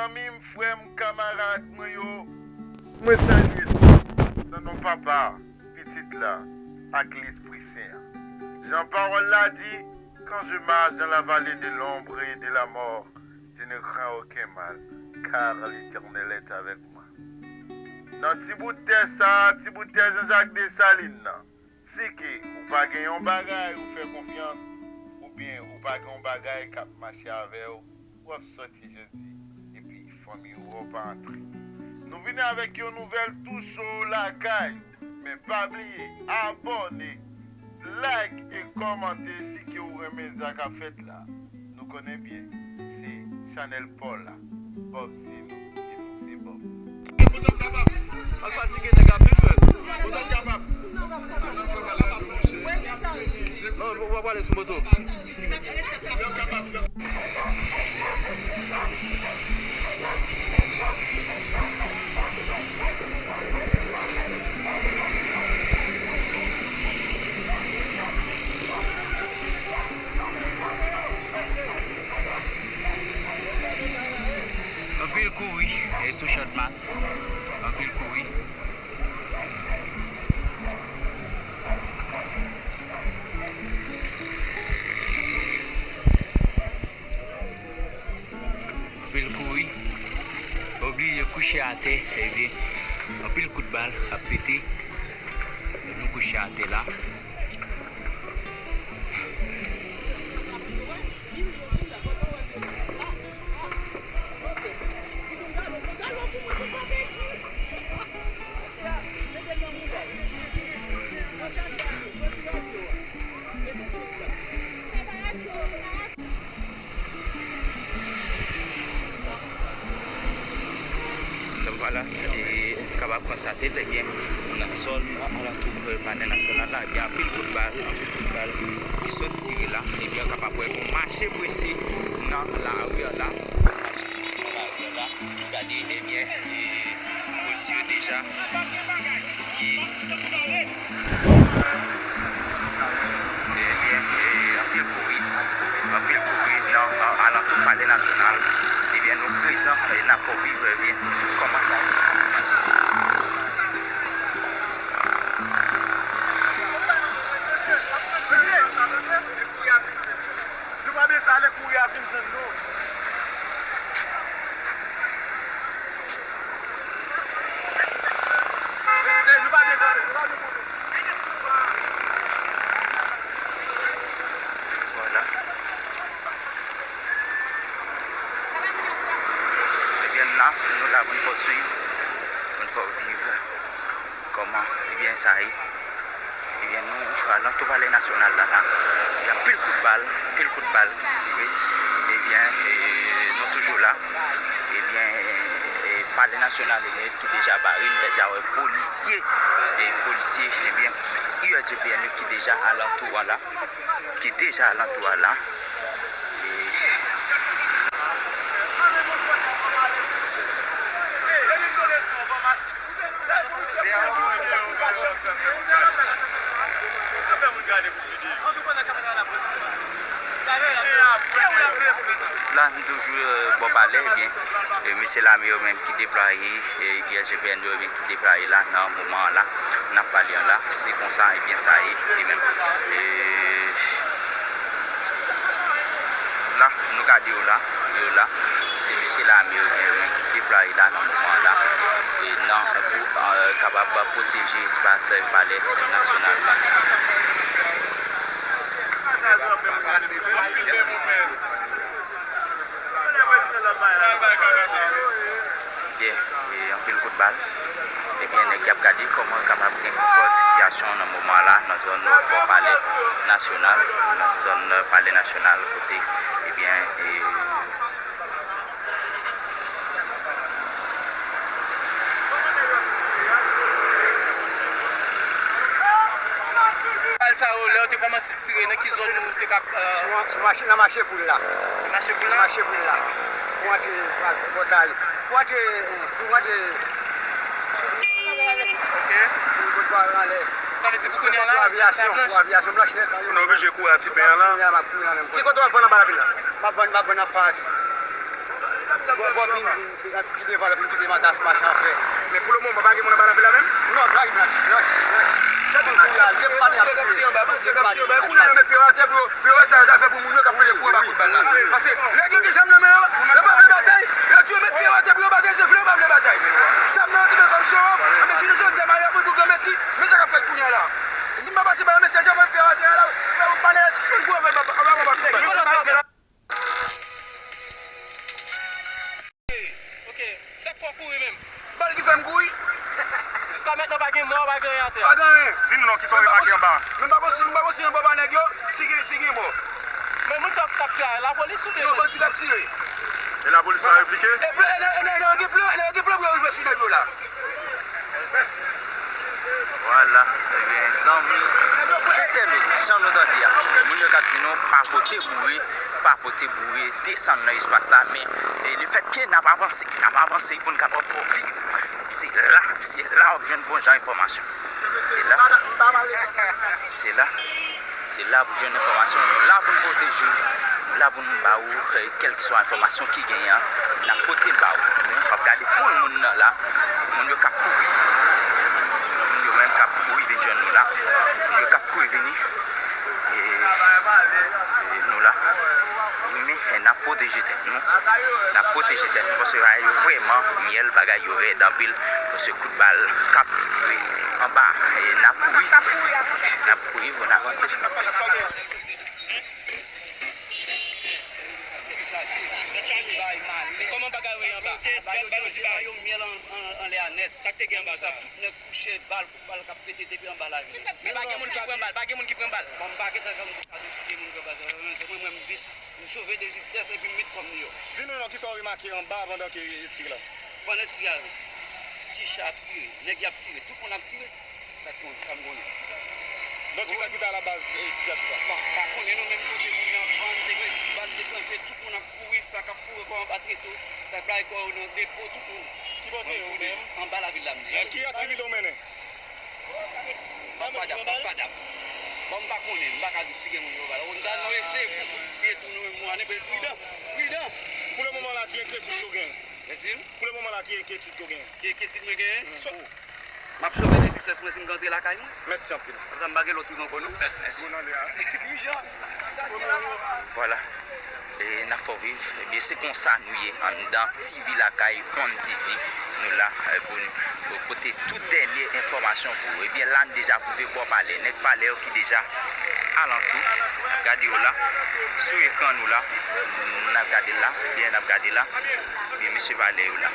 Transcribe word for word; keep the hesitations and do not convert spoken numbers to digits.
Zanmi m, frè m, kamarad mwen yo, mwen salye nou nan non Papa, Pitit la, ak Lespri Sen an. Jan pawòl la di, quand je marche dans la vallée de l'ombre et de la mort, je ne crains aucun mal, car l'Éternel est avec moi. Nan ti bout tè sa, ti bout tè Jean Jacques Dessalines nan, si ke ou pa gen yon bagay ou fè konfyans, oubyen ou pa gen yon bagay k ap mache avè w, w ap sòti jodi, epi fanmi w pa antre. Nou vini avèk yon nouvèl tou cho lakay. Men pa bliye abòne, like e kòmante si ke w renmen sa k ap fèt la. Nou konnen byen, se chanèl pa w la. Bob se nou, e nou se Bob. Al fatige nèg la plis wè. Non, w ap pale sou moto. Anpil kouri, e sou Channmas. Anpil kouri. Anpil kouri. Oblije kouche atè, ebyen, anpil kout bal ap pete. E nou kouche atè la. Donk, vwala, e, kapab konstate, ebyen, nan zòn alantou, e, Palè Nasyonal la, ebyen, anpil kout bal, anpil kout bal ki sot tire la, ebyen, kapab wè yon mache prese nan lari a la, mache prese nan lari a la, gade, ebyen, e, polisye yo deja ki Ebyen, e, anpil kouri, anpil kouri nan, nan alantou Palè Nasyonal. Ebyen, nou prezan, e, n ap viv, ebyen, kòman sa ye. Nou pa bezwen ale kouri a vin jwenn nou. Vwala. Ebyen, la, nou la pou n fè w swiv, pou n fè w viv kòman, ebyen, sa ye. Ebyen, nou alantou Palè Nasyonal la, la. Gen anpil kout bal, anpil kout bal ki tire. Ebyen, e, nou toujou la. Ebyen, e, Palè Nasyonal, ebyen, ki deja bare, nou deja wè polisye, e, polisye, ebyen, U S G P N yo ki deja alantou a la, ki deja alantou a la. E, La, nou toujou, e, bò palè, ebyen, e, mesye lame yo menm ki deplwaye, e, U S G P N yo menm ki deplwaye la nan moman an la. N ap pale an la, se konsa, ebyen, sa ye, li menm. E, la, nou gade yo la, yo la, se mesye lame yo menm ki deplwaye la nan moman an la, e nan, pou, e, kapab pwoteje espas, e, Palè Nasyonal la. Byen, e, anpil kout bal. Ebyen, nèg y ap gade kòman kapab gen kontwòl sitiyasyon nan moman la, nan zòn bò Palè Nasyonal, nan zòn Palè Nasyonal, kote, ebyen, e, Bal sa yo, lè yo te kòmanse tire, nan ki zòn ou te ka, e, sou, sou mache, nan mache Poul la. Mache Poul la? Mache Poul la. Pou antre, pou antre, pou antre sou, ok, pou, pou anlè. Sa vle di pou kounye a la, pou avyasyon, pou avyasyon blanch nèt la. Nou oblije kouri a ti pen an la. Ki kote w ap vann anba lapli la? M ap vann, m ap vann anfas. Bòb vin di, ki devan la, vin kite makas machin an fè. Men pou le moman, pa gen moun anba lanvil la menm? Non, pa gen, non, non, non. Tèt moun kouri al, gen pale ap tire. Gen pale ap tire. Kounye a, yo met pye yo atè pou yo, pou yo wè sa yo ta fè pou moun yo k ap pede kouri anba kout bal la. Paske nèg yo gen zam nan men yo, yo pa vle batay. Yo di yo met pye yo atè pou yo batay, se vle yo pa vle batay. Zam nan yo te nan zam show off, men jounen jodi a, malè pou di granmèsi, men sa k ap fèt kounye a la. Si m pa pase ba yo mesaj, yo met pye yo atè la, yo pa nan sispann kouri anba kout bal la. Ok, sa k fè w kouri menm? Bal ki fè m kouri. Jiska mentnan pa gen mò, pa gen anyen atè. Pa gen anyen. Di nou non, kisa w remake anba? Men m pa konn si, m pa konn si nan bò pa nèg yo, si gen, si gen mò. Men moun sa k ap tire a, lapolis oubyen? Yo, bandi k ap tire. E lapolis la replike? E plan, e, e, e, e, gen plan, e, gen plan pou yo rive sou nèg yo la. Vwala, ebyen, zanmi entènot, jan nou tande a, moun yo k ap di nou pa pote boure, pa pote boure, desann nan espas la, men, e, lefètke n ap avanse, n ap avanse pou n kapab viv. Se la, se la w ap jwenn bon jan enfòmasyon. Se la, se la. Se la pou jwenn enfòmasyon. Nou la pou n pwoteje w. Nou la pou n ba ou, eh, kèlkeswa enfòmasyon ki genyen an. N ap pote l ba ou. Men w ap gade foul moun nan la. Moun yo k ap kouri. Moun yo menm k ap kouri vin jwenn nou la. Moun yo k ap kouri vini. E, e nou la. Wi, men, eh, n ap pwoteje tèt nou. N ap pwoteje tèt nou paske bagay yo vrèman myèl, bagay yo rèd anpil. Paske kout bal k ap tire anba. E n ap kouri. N ap kouri pou n avanse. Kòman bagay yo ye anba? Bal yo tire, yo myèl an, an, anlè a nèt. Sa k te gen anba sa? Tout nèg kouche, bal, kout bal k ap pete depi anba lavil. Men pa gen moun ki pran bal, pa gen moun ki pran bal. Bon, m pa gentan konn pou ka deside moun pran bal. Se mwen, mwen, m dis-, m sove dezistès epi m met kò m deyò. Di nou non, kisa w remake anba pandan ke yo tire la? Pandan tire a, ti cha ap tire, nèg y ap tire, tout moun ap tire. Sa k konnen, sa m konnen. Donk, kisa ki te alabaz, eh, sitiyasyon sa? Bon, pa konnen non, men kote moun nan pran, te gen bal deklanche, tout moun ap kouri, sa k ap foure kò anba treto, sa k bay kò yo nan depo, tout moun. Ki bò w te ye ou menm? Anba lavil la m te ye. Ki aktivite w mennen? M ap padap, m ap padap. Bon, m pa konnen, m pa ka di si gen moun yo bal. Ou ta nou eseye fou kout pye tou nou menm, nou ane, men pridan, pridan. Pou le moman la, ki enkyetid ke w genyen? Pou le moman la, ki enkyetid ke w genyen? Ki enkyetid mwen genyen? M ap sove dezistès mwen si m ka antre lakay mwen. Mèsi anpil. Konsa m pa gen lòt wi ankò non. Mèsi, mèsi. Vwala. E n ap fè w viv. Ebyen, se konsa nou ye anndan T V Lakay, One T V. Nou la, eh, pou n, pou pote tout dènye enfòmasyon pou ou. Ebyen, la, n deja rive bò palè. Nèg palè yo ki deja alantou. N ap gade yo la. Sou ekran nou la. N ap gade la. Ebyen, n ap gade la. Ebyen, mesye palè yo la.